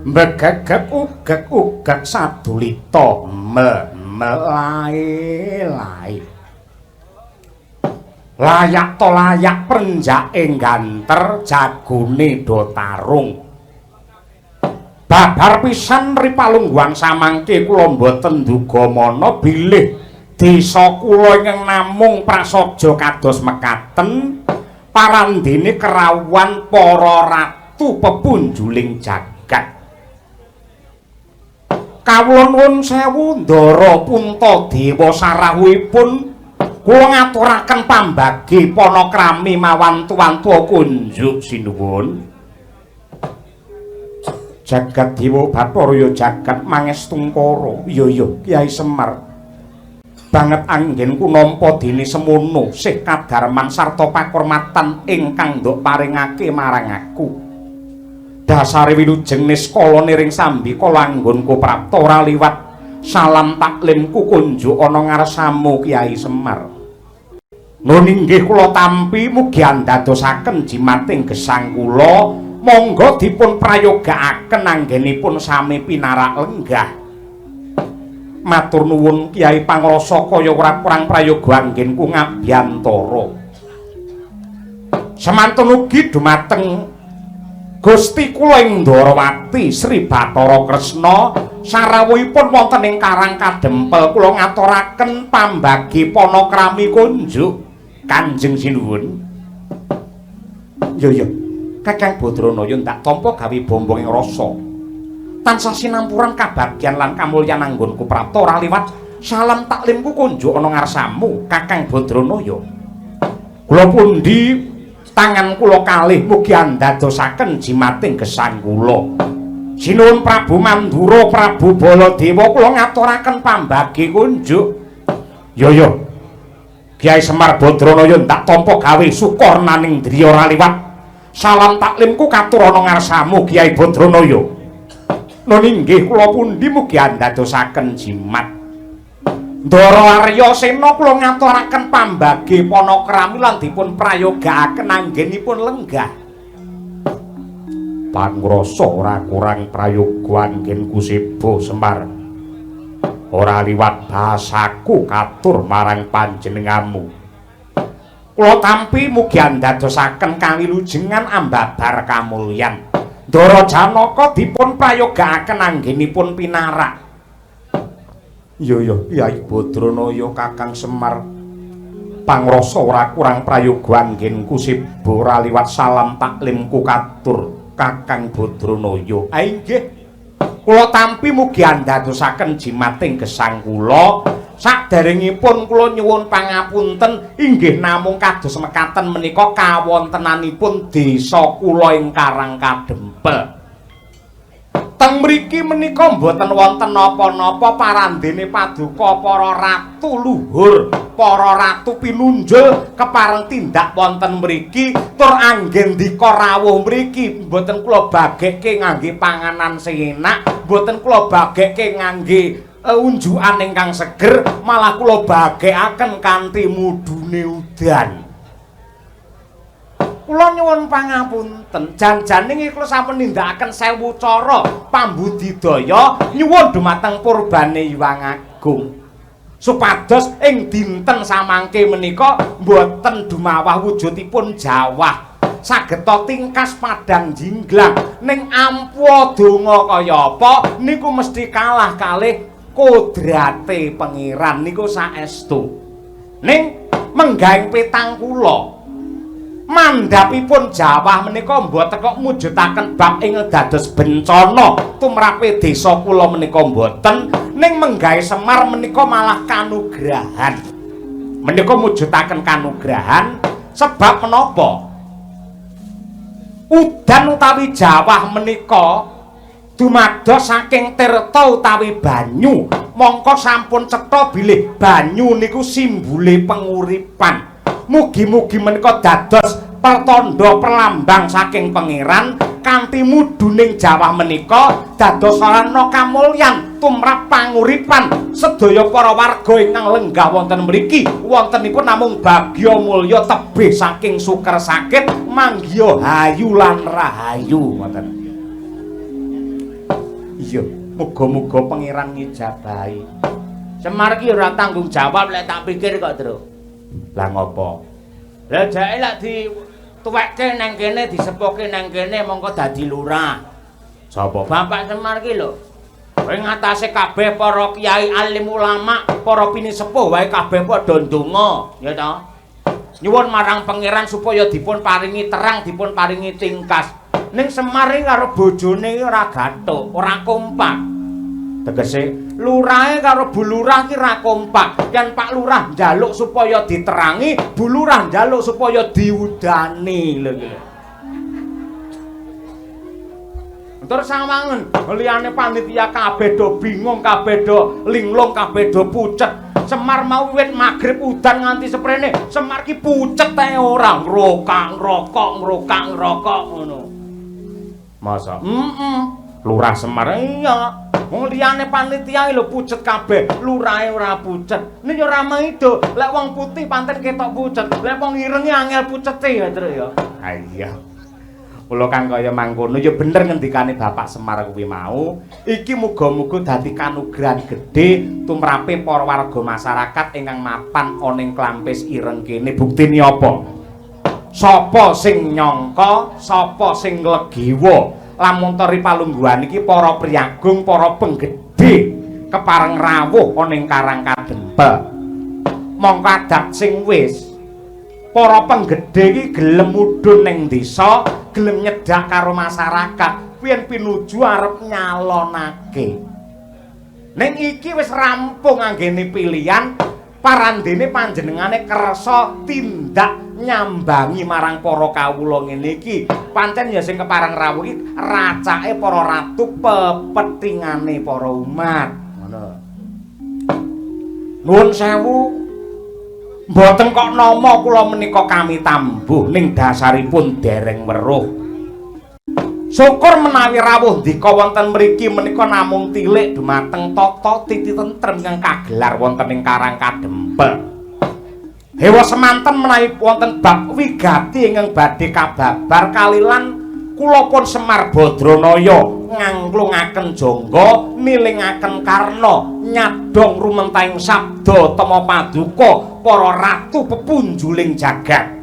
Mbegegeg ugeg ugeg sadulita me melae lae. Layak to layak prenjake ganter jagone do tarung. Babar pisan ripalungguhan samangke kula mboten duga mana bilih desa kula ingkang namung prasaja kados mekaten parandene kerawuhan para ratu pepunjuling jagat. Kawula nuwun sewu Ndara Puntadewa sarawuhipun kula ngaturaken pambagi panakrami mawantu-wantu kunjuk sinuwun. Jagat Dewa Bathara ya jagat mangestungkara. Iya iya Kyai Semar. Banget anggenku nampa dene semono sih kadarman sarta pakurmatan ingkang ndok paringake marang aku. Dasare wilujeng niskala niring sambikala anggonku prapta ora liwat salam taklimku kunjuk ana ngarsamu Kyai Semar. Nun inggih kula tampi mugi andadosaken jimating gesang kula, monggo dipun prayogakaken anggenipun sami pinarak lenggah. Matur nuwun Kyai pangrasa kaya ora kurang prayoga anggenku ngabyantara. Semantun ugi dumateng Gusti kula ing Ndharawati Sri Bathara Kresna sarawuhipun wonten ing Karang Kadempel kula ngaturaken pambagi panakrami kunjuk Kanjeng Sinuwun. Yo yo Kakang Badranaya ndak tampa gawe bombong ing rasa. Tansah sinampuran kabagyan lan kamulyan anggonku prapta ora liwat salam taklimku kunjuk ana ngarsamu Kakang Badranaya. Kula pundi tangan kula kalih mugi andadosaken jimating gesang kula. Sinuwun Prabu Mandura Prabu Baladewa kula ngaturaken pambagi kunjuk. Yo yo Kyai Semar Badranaya ndak tampa gawe sukornaning driya ora liwat salam taklimku katur ana ngarsamu Kyai Badranaya. Nun inggih kula pundi mugi andadosaken jimat. Ndara Arya Sena kula ngaturaken pambagi panakrami lan dipun prayogakaken anggenipun lenggah. Pangrasa ora kurang prayoga anggenku seba Semar. Ora liwat bahasaku katur marang panjenenganmu. Kula tampi mugi andadosaken kawilujengan ambabar kamulyan. Ndara Janaka dipun prayogakaken anggenipun pinarak. Iya iya Kyai Badranaya Kakang Semar. Pangrasa ora kurang prayoga anggenku seba ora liwat salam taklimku katur Kakang Badranaya. Ha inggih. Kula tampi mugi andadosaken jimating gesang kula. Saderengipun kula nyuwun pangapunten inggih namung kados mekaten menika kawontenanipun desa kula ing Karang Kadempel. Teng mriki menika mboten wonten napa-napa parandene paduka para ratu luhur, para ratu pinunjul kepareng tindak wonten mriki tur anggendika rawuh mriki mboten kula bagekke ngangge panganan sing enak, mboten kula bagekke ngangge unjukan ingkang seger, malah kula bagekaken kanthi mudune udan. Kula nyuwun pangapunten, janjane kula sampun nindakaken sewu cara pambudidaya nyuwun dumateng purbane Hyang Agung. Supados ing dinten samangke menika mboten dumawah wujudipun jawah. Sageta tingkas padang jinglang ning ampuh donga kaya apa niku mesti kalah kalih kodrate Pangeran niku saestu. Ning menggahing petang kula mandhapipun jawah menika mboten kok mujudaken bab ing dados bencana tumrape desa kula menika mboten, ning menggahe Semar menika malah kanugrahan. Menika mujudaken kanugrahan sebab menapa? Udan utawi jawah menika dumados saking tirta utawi banyu, mongko sampun cetha bilih banyu niku simbole penguripan. Mugi-mugi menika dados pertanda perlambang saking Pangeran kanthi muduning jawah menika dados sarana kamulyan tumrap panguripan sedaya para warga ingkang lenggah wonten mriki. Wontenipun namung bagya mulya tebih saking suker sakit manggiha hayu lan rahayu ngoten. Iya, muga-muga pangeran ngijabahi. Semar ki ora tanggung jawab lek tak pikir kok, Truk. Lah ngopo? Lah jake lek dituwekke nang kene, disepuhke nang kene mongko dadi lurah. Sapa? Bapak Semar ki lho. Kowe ngatasé kabeh para kiai alim ulama, para pinisepuh wae kabeh padha ndonga, ya ta? Nyuwun marang pangeran supaya dipun paringi terang, dipun paringi tingkas. Ning Semar iki karo bojone iki ora gathuk, ora kompak. Tegese lurahe karo Bu Lurah ki ora kompak. Yen Pak Lurah njaluk supaya diterangi, Bu Lurah njaluk supaya diudani lho iki. Terus sawangen liyane panitia kabeh do bingung, kabeh do linglung, kabeh do pucet. Semar mau wiwit magrib udan nganti seprene, Semar ki pucet ae ora ngrokak ngrokok ngrokak ngrokok ngono. Masa? Heeh. Lurah Semar iya. Wong liyane panitia lho pucet kabeh, lurahe ora pucet. Ning ya ora maido, lek wong putih panten ketok pucet, lek wong irenge angel pucete ya, Truk ya. Ha iya. Kula kang kaya mangkono ya bener ngendikane Bapak Semar kuwi mau. Iki muga-muga dadi kanugrahan gedhe tumrape para warga masyarakat ingkang mapan ana ing Klampis Ireng kene. Buktine apa? Sapa sing nyangka, sapa sing nglegiwa lamun teri palungguhan iki para priyagung, para penggedhe kepareng rawuh ana ing Karang Kadempel. Mongko adat sing wis para penggedhe iki gelem mudhun ning desa, gelem nyedak karo masyarakat, yen pinuju arep nyalonake. Ning iki wis rampung anggene pilihan, parandene panjenengane kersa tindak nyambangi marang para kawula ngene iki. Pancen ya sing kepareng rawuh iki racake para ratu, pepetingane para umat. Ngono. Nuwun sewu. Mboten kok nama kula menika kami tambuh ning dasaripun dereng weruh. Syukur menawi rawuh ndika wonten mriki menika namung tilik dumateng tata titi tentrem ingkang kagelar wonten ing Karang Kadempel. Hewa semanten menawi wonten bab wigati ingkang badhe kababar kalilan kula pun Semar Badranaya ngangklungaken jangga, nilingaken karna, nyadong rumentahing sabda tama paduka para ratu pepunjuling jagat.